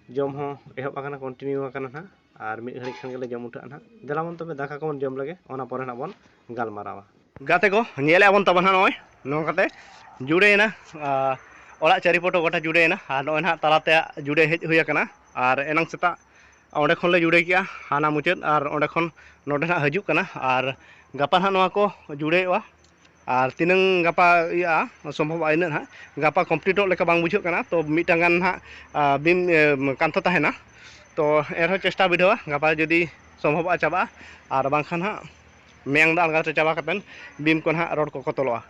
ᱡᱚᱢ ᱦᱚᱸ ᱮᱦᱚᱵ ᱟᱠᱟᱱᱟ, ᱠᱚᱱᱴᱤᱱᱤᱭᱩ ᱟᱠᱟᱱᱟ ᱱᱟᱦᱟᱜ, ᱟᱨ ᱢᱤᱫ ᱜᱷᱟᱹᱲᱤᱡ ᱠᱷᱟᱱ ᱜᱮᱞᱮ ᱡᱚᱢ ᱩᱴᱷᱟᱹᱜᱼᱟ ᱱᱟᱦᱟᱜ᱾ ᱫᱮᱞᱟ ᱵᱚᱱ ᱛᱚᱵᱮ ᱫᱟᱠᱟ ᱠᱚᱵᱚᱱ ᱡᱚᱢ ᱞᱮᱜᱮ, ᱚᱱᱟ ᱯᱚᱨᱮ ᱱᱟᱦᱟᱜ ᱵᱚᱱ ᱜᱟᱞᱢᱟᱨᱟᱣᱟ᱾ ᱜᱟᱛᱮ ᱠᱚ, ᱧᱮᱞᱮᱫᱼᱟ ᱵᱚᱱ ᱛᱟᱵᱚᱱ ᱱᱟᱦᱟᱜ ᱱᱚᱜᱼᱚᱭ ᱱᱚᱝᱠᱟ ᱠᱟᱛᱮ ᱡᱩᱲᱟᱹᱭᱮᱱᱟ᱾ ᱟᱨ ᱚᱲᱟᱜ ᱪᱟᱹᱨᱤᱯᱚᱴᱚ ᱜᱚᱴᱟ ᱡᱩᱲᱟᱹᱭᱮᱱᱟ, ᱟᱨ ᱱᱚᱜᱼᱚᱭ ᱱᱟᱦᱟᱜ ᱛᱟᱞᱟᱛᱮ ᱡᱩᱲᱟᱹᱭ ᱦᱮᱡ ᱦᱩᱭ ᱟᱠᱟᱱᱟ᱾ ᱟᱨ ᱮᱱᱟᱝ ᱥᱮᱛᱟᱜ ᱚᱸᱰᱮ ᱠᱷᱚᱱ ᱞᱮ ᱡᱩᱲᱟᱹᱭ ᱠᱮᱜᱼᱟ, ᱦᱟᱱᱟ ᱢᱩᱪᱟᱹᱫ, ᱟᱨ ᱚᱸᱰᱮ ᱠᱷᱚᱱ ᱱᱚᱰᱮ ᱱᱟᱦᱟᱜ ᱦᱤᱡᱩᱜ ᱠᱟᱱᱟ᱾ ᱟᱨ ᱜᱟᱯᱟ ᱱᱟᱦᱟᱜ ᱱᱚᱣᱟ ᱠᱚ ᱡᱩᱲᱟᱹᱭᱚᱜᱼᱟ᱾ ᱟᱨ ᱛᱤᱱᱟᱹᱝ ᱜᱟᱯᱟ ᱤᱭᱟᱹᱜᱼᱟ, ᱥᱚᱢᱵᱷᱚᱵᱚᱜᱼᱟ ᱤᱱᱟᱹᱜ ᱱᱟᱦᱟᱜ᱾ ᱜᱟᱯᱟ ᱠᱚᱢᱯᱞᱤᱴᱚᱜ ᱞᱮᱠᱟ ᱵᱟᱝ ᱵᱩᱡᱷᱟᱹᱜ ᱠᱟᱱᱟ, ᱛᱚ ᱢᱤᱫᱴᱟᱝ ᱜᱟᱱ ᱱᱟᱦᱟᱜ, ᱟ, ᱵᱤᱢ, ᱮ, ᱠᱟᱱᱛᱷᱟ ᱛᱟᱦᱮᱱᱟ᱾ ᱛᱚ ᱮᱱᱨᱮᱦᱚᱸ ᱪᱮᱥᱴᱟ ᱵᱤᱰᱷᱟᱹᱣᱟ, ᱜᱟᱯᱟ ᱡᱩᱫᱤ ᱥᱚᱢᱵᱷᱚᱵᱚᱜᱼᱟ ᱪᱟᱵᱟᱜᱼᱟ, ᱟᱨ ᱵᱟᱝᱠᱷᱟᱱ ᱦᱟᱸᱜ ᱢᱮᱭᱟᱝ ᱫᱚ ᱟᱞᱜᱟᱛᱮ ᱪᱟᱵᱟ ᱠᱟᱛᱮᱫ ᱵᱤᱢ ᱠᱚ ᱱᱟᱦᱟᱜ ᱨᱚᱰ ᱠᱚᱠᱚ ᱛᱚᱞᱚᱜᱼᱟ᱾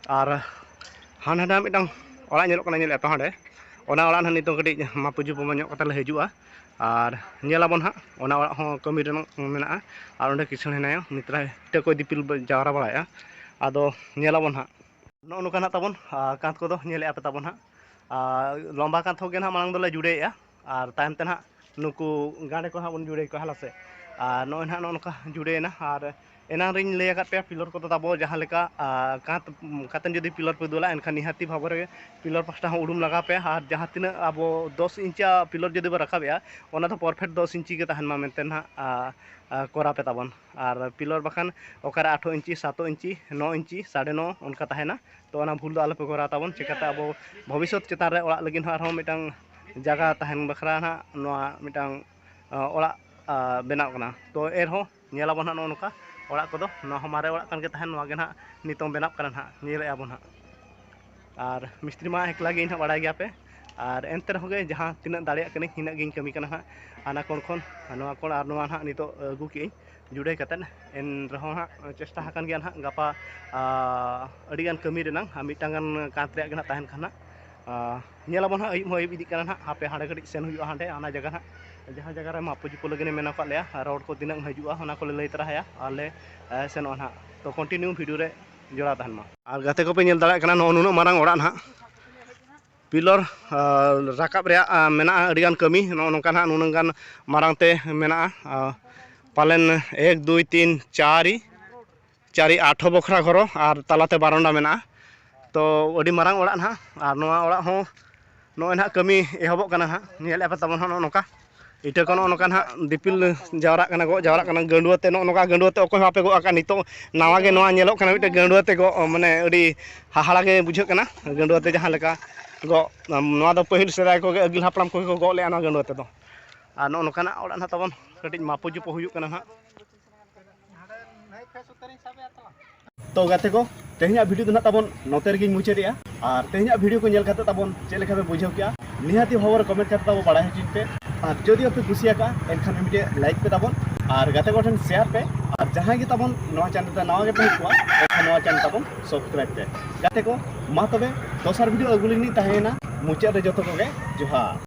ᱟᱨ ᱦᱟᱱᱟ ᱱᱟᱦᱟᱜ ᱢᱤᱫᱴᱟᱝ ᱚᱲᱟᱜ ᱧᱮᱞᱚᱜ ᱠᱟᱱᱟ, ᱧᱮᱞᱮᱫ ᱯᱮ ᱦᱟᱸᱰᱮ, ᱚᱱᱟ ᱚᱲᱟᱜ ᱱᱟᱦᱟᱜ ᱱᱤᱛᱚᱝ ᱠᱟᱹᱴᱤᱡ ᱢᱟᱯᱩᱡᱩ ᱯᱚᱢᱟ ᱧᱚᱜ ᱠᱟᱛᱮ ᱞᱮ ᱦᱤᱡᱩᱜᱼᱟ᱾ ᱟᱨ ᱧᱮᱞᱟᱵᱚᱱ ᱦᱟᱸᱜ, ᱚᱱᱟ ᱚᱲᱟᱜ ᱦᱚᱸ ᱠᱟᱹᱢᱤ ᱨᱮᱱᱟᱜ ᱢᱮᱱᱟᱜᱼᱟ᱾ ᱟᱨ ᱚᱸᱰᱮ ᱠᱤᱥᱟᱹᱬ ᱦᱮᱱᱟᱭᱟ, ᱢᱤᱛᱨᱟ ᱤᱴᱟᱹ ᱠᱚᱭ ᱫᱤᱯᱤᱞ ᱡᱟᱣᱨᱟ ᱵᱟᱲᱟᱭᱮᱫᱼᱟ᱾ ᱟᱫᱚ ᱧᱮᱞᱟᱵᱚᱱ ᱦᱟᱸᱜ, ᱱᱚᱜᱼᱚ ᱱᱚᱝᱠᱟ ᱱᱟᱜ ᱛᱟᱵᱚᱱ, ᱟᱨ ᱠᱟᱸᱛ ᱠᱚᱫᱚ ᱧᱮᱞᱮᱫᱼᱟ ᱯᱮ ᱛᱟᱵᱚᱱ ᱦᱟᱸᱜ᱾ ᱟᱨ ᱞᱚᱢᱵᱟ ᱠᱟᱸᱛ ᱦᱚᱸ ᱜᱮ ᱱᱟᱦᱟᱜ ᱢᱟᱲᱟᱝ ᱫᱚᱞᱮ ᱡᱩᱲᱟᱹᱭᱮᱫᱼᱟ, ᱟᱨ ᱛᱟᱭᱚᱢ ᱛᱮ ᱱᱟᱦᱟᱜ ᱱᱩᱠᱩ ᱜᱟᱸᱰᱮ ᱠᱚ ᱦᱟᱸᱜ ᱵᱚᱱ ᱡᱩᱲᱟᱹᱭ ᱠᱚᱣᱟ ᱦᱟᱞᱟ ᱥᱮᱫ᱾ ᱟᱨ ᱱᱚᱜᱼᱚᱭ ᱱᱟᱦᱟᱜ ᱱᱚᱜᱼᱚ ᱱᱚᱝᱠᱟ ᱡᱩᱲᱟᱹᱭᱮᱱᱟ᱾ ᱟᱨ ᱮᱱᱟᱝ ᱨᱤᱧ ᱞᱟᱹᱭ ᱟᱠᱟᱫ ᱯᱮᱭᱟ, ᱯᱤᱞᱚᱨ ᱠᱚᱫᱚ ᱛᱟᱵᱚ ᱡᱟᱦᱟᱸ ᱞᱮᱠᱟ, ᱟᱨ ᱠᱟᱸᱛ ᱠᱟᱛᱮ ᱡᱩᱫᱤ ᱯᱤᱞᱚᱨ ᱯᱮ ᱫᱩᱞᱟ, ᱮᱱᱠᱷᱟᱱ ᱱᱤᱦᱟᱹᱛᱤ ᱵᱷᱟᱵᱽ ᱨᱮ ᱯᱤᱞᱚᱨ ᱯᱟᱥᱴᱟ ᱦᱚᱸ ᱩᱰᱩᱢ ᱞᱟᱜᱟᱣ ᱯᱮᱭᱟ᱾ ᱟᱨ ᱡᱟᱦᱟᱸ ᱛᱤᱱᱟᱹᱜ ᱟᱵᱚ ᱫᱚᱥ ᱤᱧᱪᱤᱭᱟᱜ ᱯᱤᱞᱚᱨ ᱡᱩᱫᱤ ᱵᱚ ᱨᱟᱠᱟᱵᱮᱜᱼᱟ, ᱚᱱᱟ ᱫᱚ ᱯᱟᱨᱯᱷᱮᱠᱴ ᱫᱚᱥ ᱤᱧᱪᱤ ᱜᱮ ᱛᱟᱦᱮᱱ ᱢᱟ ᱢᱮᱱᱛᱮ ᱱᱟᱦᱟᱜ, ᱟᱨ, ᱟᱨ ᱠᱚᱨᱟᱣ ᱯᱮ ᱛᱟᱵᱚᱱ᱾ ᱟᱨ ᱯᱤᱞᱚᱨ ᱵᱟᱠᱷᱟᱱ ᱚᱠᱟᱨᱮ ᱟᱴᱷᱚ ᱤᱧᱪᱤ, ᱥᱟᱛᱚ ᱤᱧᱪᱤ, ᱱᱚ ᱤᱧᱪᱤ, ᱥᱟᱲᱮ ᱱᱚ ᱚᱱᱠᱟ ᱛᱟᱦᱮᱱᱟ᱾ ᱛᱚ ᱚᱱᱟ ᱵᱷᱩᱞ ᱫᱚ ᱟᱞᱚᱯᱮ ᱠᱚᱨᱟᱣ ᱛᱟᱵᱚᱱ᱾ ᱪᱤᱠᱟᱹᱛᱮ ᱟᱵᱚ ᱵᱷᱚᱵᱤᱥᱥᱚᱛ ᱪᱮᱛᱟᱱ ᱨᱮ ᱚᱲᱟᱜ ᱞᱟᱹᱜᱤᱫ ᱦᱚᱸ ᱟᱨᱦᱚᱸ ᱢᱤᱫᱴᱟᱝ ᱡᱟᱭᱜᱟ ᱛᱟᱦᱮᱱ ᱵᱟᱠᱷᱨᱟ ᱱᱟᱦᱟᱜ ᱱᱚᱣᱟ ᱢᱤᱫᱴᱟᱝ, ᱟ, ᱚᱲᱟᱜ, ᱟ, ᱵᱮᱱᱟᱣ ᱠᱟᱱᱟ᱾ ᱛᱚ ᱮᱱᱨᱮᱦᱚᱸ ᱧᱮᱞᱟᱵᱚᱱ ᱦᱟᱸᱜ ᱱᱚᱜᱼᱚ ᱱᱚᱝᱠᱟ ᱚᱲᱟᱜ ᱠᱚᱫᱚ, ᱱᱚᱣᱟ ᱦᱚᱸ ᱢᱟᱨᱮ ᱚᱲᱟᱜ ᱠᱟᱱ ᱜᱮ ᱛᱟᱦᱮᱱ, ᱱᱚᱣᱟ ᱜᱮ ᱱᱟᱦᱟᱜ ᱱᱤᱛᱚᱝ ᱵᱮᱱᱟᱜ ᱠᱟᱱᱟ ᱱᱟᱦᱟᱜ, ᱧᱮᱞᱮᱫᱼᱟ ᱵᱚᱱ ᱦᱟᱸᱜ᱾ ᱟᱨ ᱢᱤᱥᱛᱨᱤ ᱢᱟ ᱮᱠᱞᱟ ᱜᱮ ᱤᱧ ᱦᱟᱸᱜ, ᱵᱟᱲᱟᱭ ᱜᱮᱭᱟ ᱯᱮ᱾ ᱟᱨ ᱮᱱᱛᱮ ᱨᱮᱦᱚᱸ ᱜᱮ ᱡᱟᱦᱟᱸ ᱛᱤᱱᱟᱹᱜ ᱫᱟᱲᱮᱭᱟᱜ ᱠᱟᱹᱱᱟᱹᱧ, ᱤᱱᱟᱹᱜ ᱜᱤᱧ ᱠᱟᱹᱢᱤ ᱠᱟᱱᱟ ᱦᱟᱸᱜ᱾ ᱦᱟᱱᱟ ᱠᱚᱬ ᱠᱷᱚᱱ ᱱᱚᱣᱟ ᱠᱚᱬ ᱟᱨ ᱱᱚᱣᱟ ᱱᱟᱦᱟᱜ ᱱᱤᱛᱚᱜ ᱟᱹᱜᱩ ᱠᱮᱜᱼᱟᱹᱧ ᱡᱩᱲᱟᱹᱭ ᱠᱟᱛᱮᱫ᱾ ᱮᱱ ᱨᱮᱦᱚᱸ ᱦᱟᱸᱜ ᱪᱮᱥᱴᱟ ᱟᱠᱟᱱ ᱜᱮᱭᱟ ᱱᱟᱦᱟᱜ ᱜᱟᱯᱟ, ᱟᱨ ᱟᱹᱰᱤᱜᱟᱱ ᱠᱟᱹᱢᱤ ᱨᱮᱱᱟᱝ, ᱟᱨ ᱢᱤᱫᱴᱟᱝ ᱜᱟᱱ ᱠᱟᱸᱛ ᱨᱮᱭᱟᱜ ᱜᱮ ᱱᱟᱦᱟᱜ ᱛᱟᱦᱮᱱ ᱠᱷᱟᱱ ᱦᱟᱸᱜ᱾ ᱟᱨ ᱧᱮᱞᱟᱵᱚᱱ ᱦᱟᱸᱜ, ᱟᱹᱭᱩᱵ ᱦᱚᱸ ᱟᱹᱭᱩᱵ ᱤᱫᱤᱜ ᱠᱟᱱᱟ ᱱᱟᱦᱟᱜ᱾ ᱦᱟᱯᱮ ᱦᱟᱸᱰᱮ ᱠᱟᱹᱴᱤᱡ ᱥᱮᱱ ᱦᱩᱭᱩᱜᱼᱟ ᱦᱟᱸᱰᱮ, ᱚᱱᱟ ᱡᱟᱭᱜᱟ ᱱᱟᱦᱟᱜ, ᱡᱟᱦᱟᱸ ᱡᱟᱭᱜᱟ ᱨᱮ ᱢᱟᱯᱩ ᱡᱩᱯᱩ ᱞᱟᱹᱜᱤᱫ ᱮ ᱢᱮᱱ ᱟᱠᱟᱫ ᱞᱮᱭᱟ, ᱟᱨ ᱨᱚᱰ ᱠᱚ ᱛᱤᱱᱟᱹᱜ ᱦᱤᱡᱩᱜᱼᱟ ᱚᱱᱟ ᱠᱚᱞᱮ ᱞᱟᱹᱭ ᱛᱚᱨᱟ ᱦᱟᱭᱟ, ᱟᱨ ᱞᱮ, ᱮ, ᱥᱮᱱᱚᱜᱼᱟ ᱱᱟᱦᱟᱜ᱾ ᱛᱚ ᱠᱚᱱᱴᱤᱱᱤᱭᱩ ᱵᱷᱤᱰᱤᱭᱳ ᱨᱮ ᱡᱚᱲᱟᱣ ᱛᱟᱦᱮᱱ ᱢᱟ᱾ ᱟᱨ ᱜᱟᱛᱮ ᱠᱚᱯᱮ ᱧᱮᱞ ᱫᱟᱲᱮᱭᱟᱜ ᱠᱟᱱᱟ, ᱱᱚᱜᱼᱚ ᱱᱩᱱᱟᱹᱜ ᱢᱟᱨᱟᱝ ᱚᱲᱟᱜ ᱱᱟᱦᱟᱜ ᱯᱤᱞᱚᱨ, ᱟᱨ ᱨᱟᱠᱟᱵ ᱨᱮᱭᱟᱜ, ᱟᱨ ᱢᱮᱱᱟᱜᱼᱟ ᱟᱹᱰᱤᱜᱟᱱ ᱠᱟᱹᱢᱤ᱾ ᱱᱚᱜᱼᱚ ᱱᱚᱝᱠᱟ ᱱᱟᱦᱟᱜ ᱱᱩᱱᱟᱹᱝ ᱜᱟᱱ ᱢᱟᱨᱟᱝ ᱛᱮ ᱢᱮᱱᱟᱜᱼᱟ᱾ ᱟᱨ ᱯᱟᱞᱮᱱ ᱮᱠ, ᱫᱩᱭ, ᱛᱤᱱ, ᱪᱟᱨᱤ, ᱪᱟᱨᱤ ᱟᱴᱷᱚ ᱵᱚᱠᱷᱨᱟ ᱜᱷᱚᱨᱚ ᱟᱨ ᱛᱟᱞᱟᱛᱮ ᱵᱟᱨᱚᱱᱰᱟ ᱢᱮᱱᱟᱜᱼᱟ᱾ ᱛᱚ ᱟᱹᱰᱤ ᱢᱟᱨᱟᱝ ᱚᱲᱟᱜ ᱱᱟᱦᱟᱜ, ᱟᱨ ᱱᱚᱣᱟ ᱚᱲᱟᱜ ᱦᱚᱸ ᱱᱚᱜᱼᱚᱭ ᱱᱟᱦᱟᱜ ᱠᱟᱹᱢᱤ ᱮᱦᱚᱵᱚᱜ ᱠᱟᱱᱟ ᱱᱟᱦᱟᱜ, ᱧᱮᱞᱮᱫ ᱯᱮ ᱛᱟᱵᱚᱱ ᱦᱟᱸᱜ ᱱᱚᱜᱼᱚ ᱱᱚᱝᱠᱟ ᱤᱴᱟᱹ ᱠᱚ ᱱᱚᱜᱼᱚ ᱱᱚᱝᱠᱟ ᱱᱟᱦᱟᱜ ᱫᱤᱯᱤᱞ ᱡᱟᱣᱨᱟᱜ ᱠᱟᱱᱟ, ᱜᱚᱜ ᱡᱟᱣᱨᱟᱜ ᱠᱟᱱᱟ᱾ ᱜᱟᱹᱰᱩᱣᱟᱹ ᱛᱮ ᱱᱚᱜᱼᱚ ᱱᱚᱝᱠᱟ ᱜᱟᱹᱰᱩᱣᱟᱹ ᱛᱮ ᱚᱠᱚᱭ ᱦᱚᱸ ᱵᱟᱯᱮ ᱜᱚᱜ ᱟᱠᱟᱫ᱾ ᱱᱤᱛᱚᱜ ᱱᱟᱣᱟ ᱜᱮ ᱱᱚᱣᱟ ᱧᱮᱞᱚᱜ ᱠᱟᱱᱟ ᱢᱤᱫᱴᱮᱱ ᱜᱟᱹᱰᱩᱣᱟᱹ ᱛᱮ ᱜᱚᱜ, ᱢᱟᱱᱮ ᱟᱹᱰᱤ ᱦᱟᱦᱟᱲᱟ ᱜᱮ ᱵᱩᱡᱷᱟᱹᱜ ᱠᱟᱱᱟ ᱜᱟᱹᱰᱩᱣᱟᱹ ᱛᱮ ᱡᱟᱦᱟᱸ ᱞᱮᱠᱟ ᱜᱚᱜ᱾ ᱱᱚᱣᱟ ᱫᱚ ᱯᱟᱹᱦᱤᱞ ᱥᱮᱫᱟᱭ ᱠᱚᱜᱮ ᱟᱹᱜᱤᱞ ᱦᱟᱯᱲᱟᱢ ᱠᱚᱜᱮ ᱠᱚ ᱜᱚᱜ ᱞᱮᱜᱼᱟ ᱱᱚᱣᱟ ᱜᱟᱹᱰᱩᱣᱟᱹ ᱛᱮᱫᱚ᱾ ᱟᱨ ᱱᱚᱜᱼᱚ ᱱᱚᱝᱠᱟᱱᱟᱜ ᱚᱲᱟᱜ ᱱᱟᱦᱟᱜ ᱛᱟᱵᱚᱱ ᱠᱟᱹᱴᱤᱡ ᱢᱟᱯᱩ ᱡᱩᱯᱩ ᱦᱩᱭᱩᱜ ᱠᱟᱱᱟ ᱱᱟᱦᱟᱜ᱾ ᱛᱚ ᱜᱟᱛᱮ ᱠᱚ, ᱛᱮᱦᱮᱧᱟᱜ ᱵᱷᱤᱰᱤᱭᱳ ᱫᱚ ᱱᱟᱦᱟᱜ ᱛᱟᱵᱚᱱ ᱱᱚᱛᱮ ᱨᱮᱜᱮᱧ ᱢᱩᱪᱟᱹᱫᱮᱜᱼᱟ᱾ ᱟᱨ ᱛᱮᱦᱮᱧᱟᱜ ᱵᱷᱤᱰᱤᱭᱳ ᱠᱚ ᱧᱮᱞ ᱠᱟᱛᱮ ᱛᱟᱵᱚᱱ ᱪᱮᱫ ᱞᱮᱠᱟ ᱯᱮ ᱵᱩᱡᱷᱟᱹᱣ ᱠᱮᱜᱼᱟ, ᱱᱤᱦᱟᱹᱛᱤ ᱦᱚᱵᱚᱨ ᱠᱚᱢᱮᱱᱴ ᱠᱟᱛᱮ ᱛᱟᱵᱚ ᱵᱟᱲᱟᱭ ᱦᱚᱪᱚᱧ ᱯᱮ᱾ ᱟᱨ ᱡᱩᱫᱤ ᱟᱯᱮ ᱠᱩᱥᱤᱭᱟᱠᱟᱜᱼᱟ, ᱮᱱᱠᱷᱟᱱ ᱢᱤᱫᱴᱮᱡ ᱞᱟᱭᱤᱠ ᱯᱮ ᱛᱟᱵᱚᱱ, ᱟᱨ ᱜᱟᱛᱮ ᱠᱚᱴᱷᱮᱱ ᱥᱮᱭᱟᱨ ᱯᱮ᱾ ᱟᱨ ᱡᱟᱦᱟᱸᱭ ᱜᱮ ᱛᱟᱵᱚᱱ ᱱᱚᱣᱟ ᱪᱮᱱᱮᱞ ᱨᱮ ᱱᱟᱣᱟ ᱜᱮᱯᱮ ᱦᱮᱡ ᱠᱚᱜᱼᱟ, ᱮᱱᱠᱷᱟᱱ ᱱᱚᱣᱟ ᱪᱮᱱᱮᱞ ᱛᱟᱵᱚᱱ ᱥᱟᱵᱥᱠᱨᱟᱭᱤᱵ ᱯᱮ᱾ ᱜᱟᱛᱮ ᱠᱚ, ᱢᱟ ᱛᱚᱵᱮ ᱫᱚᱥᱟᱨ ᱵᱷᱤᱰᱤᱭᱳ ᱟᱹᱜᱩ ᱞᱟᱹᱜᱤᱫ ᱤᱧ ᱛᱟᱦᱮᱸᱭᱮᱱᱟ᱾ ᱢᱩᱪᱟᱹᱫ ᱨᱮ ᱡᱚᱛᱚ ᱠᱚᱜᱮ ᱡᱚᱦᱟᱨ᱾